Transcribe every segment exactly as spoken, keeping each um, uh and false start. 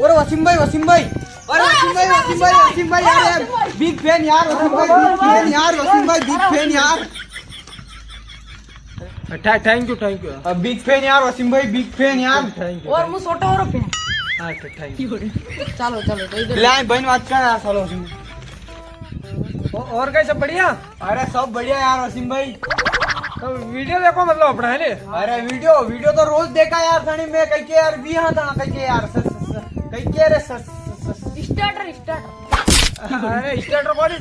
अरे वसीम भाई, वसीम भाई, अरे वसीम भाई, वसीम भाई, वसीम भाई, अरे बिग फैन यार, वसीम भाई, बिग फैन यार, वसीम भाई, बिग फैन यार। Thank you, thank you। Big fan यार वसीम भाई, बिग फैन यार। Thank you। और मु छोटा और फैन। हाँ, तो thank you। चलो, चलो, तो इधर ले आए, बहन बात कर यार, चलो। और कई सब बढ़िया? अरे सब बढ़िया यार वसीम भाई। तो वीडियो देखो मतलब अपना, है ने? अरे वीडियो, वीडियो तो रोज देखा यार, थानी मैं कई के यार भी हाँ था, कई के यार, स-, स-, स-, कई के रे स-, स-, स-, starter, starter। अरे starter कौन है?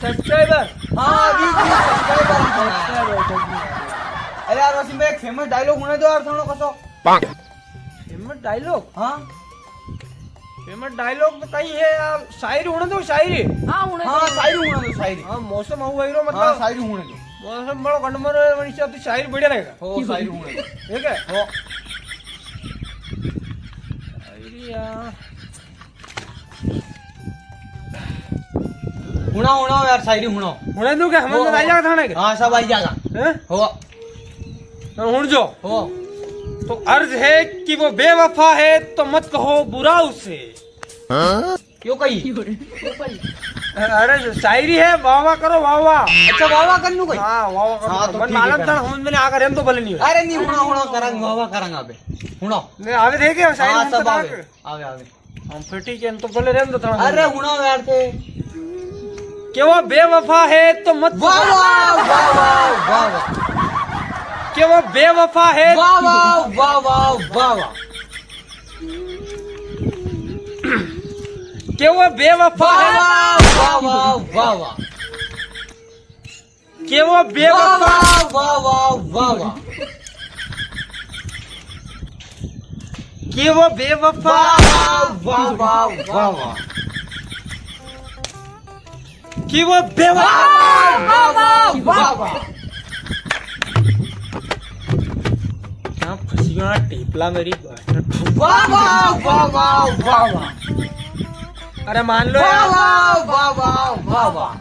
Subscriber। हाँ, अभी भी subscriber। Subscriber, subscriber। अरे यार वसीम भाई, एक famous dialogue होने दो यार, थानो कसो। Famous dialogue? हाँ। Famous dialogue तो कई है यार, शायरी होने दो, शायरी। हाँ, होने हाँ, दो। शायरी होने दो, शायरी। हाँ, मौसम हुआ हीरो मतलब। हाँ, शायरी होने दो। मौसम बड़ो गंडमर है, वणी से अब तो शायरी बढ़िया लगेगा। हो, शायरी होने दो। ठीक है? हो। शायरी यार। हुणा, हुणा यार, शायरी हुणा। हुणा दूं क्या? हमज में आई जागा थाने के? हाँ, सब आई जागा। हैं? हो। तो हुण जो। हो। तो अर्ज है कि वो बेवफा है तो मत कहो बुरा उसे। हाँ? क्यों कही? अरे जो शायरी है, वाह वाह करो, वाह वाह। अच्छा, वाह वाह करनू कही? हाँ, वाह वाह करो। हाँ, तो मन ठीक है, मालूम था, करा। हमज में आकर हम तो भले नहीं हो। अरे नहीं, हुणा, हुणा करांगे, वाह वाह करांगे अबे। हुणा। नहीं, आवे थे क्या शायरी हाँ, सब आवे। आवे, आवे। हम फिर ठीक है, तो बोले रहने दो थोड़ा। अरे, हुणा यार थे। कि वो बेवफा है तो मत वाह, वाह, वाह, वाह, वाह, वाह। कि वो बेवफा है। वाह, वाह, वाह, वाह, वाह, वाह। कि वो बेवफा वाह, है। वाह, वाह, वाह, वाह, वाह। कि वो बेवफा। वाह, वाह, वाह, वाह, वाह। कि वो बेवफा। वाह, वाह, वाह, वाह, वाह, वाह। कि वो बेवफा। वाह, वाह, वाह, वाह, वाह। क्या फंसी गया टेपला मेरी। वाह, वाह, वाह, वाह, वाह, वाह। अरे मान लो वाह, यार। वाह, वाह, वाह, वाह, वाह।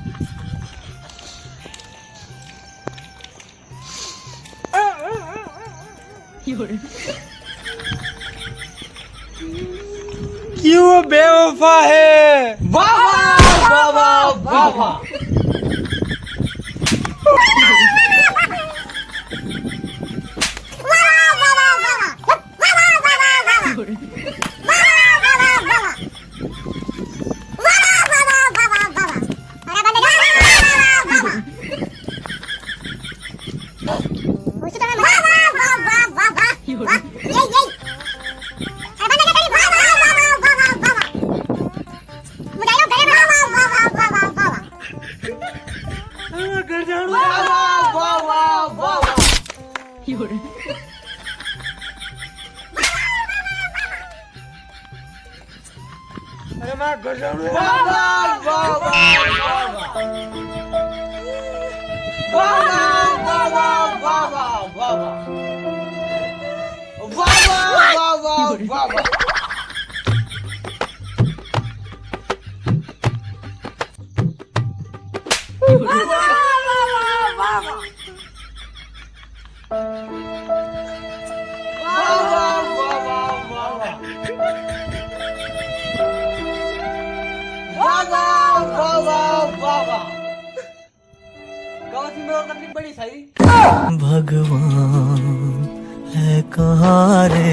कि वो बेवफा है। वाह, वाह, वाह, वाह, वाह, वाह। घर जाणो। वाह, वाह, वाह, वाह, वाह, वाह। अरे माँ, घर जाणो। वाह, वाह, वाह, वाह, वाह, वाह। वाह, वाह, वाह, वाह, वाह, वाह, वाह। वाह, वाह, वाह, वाह, वाह, वाह। वाह, वाह, वाह, वाह, वाह, वाह। वाह, वाह, वाह, वाह, वाह, वाह। वाह, वाह, वाह, वाह, वाह, वाह। गाँव में और तकलीफ बड़ी सही। भगवान है कहाँ रे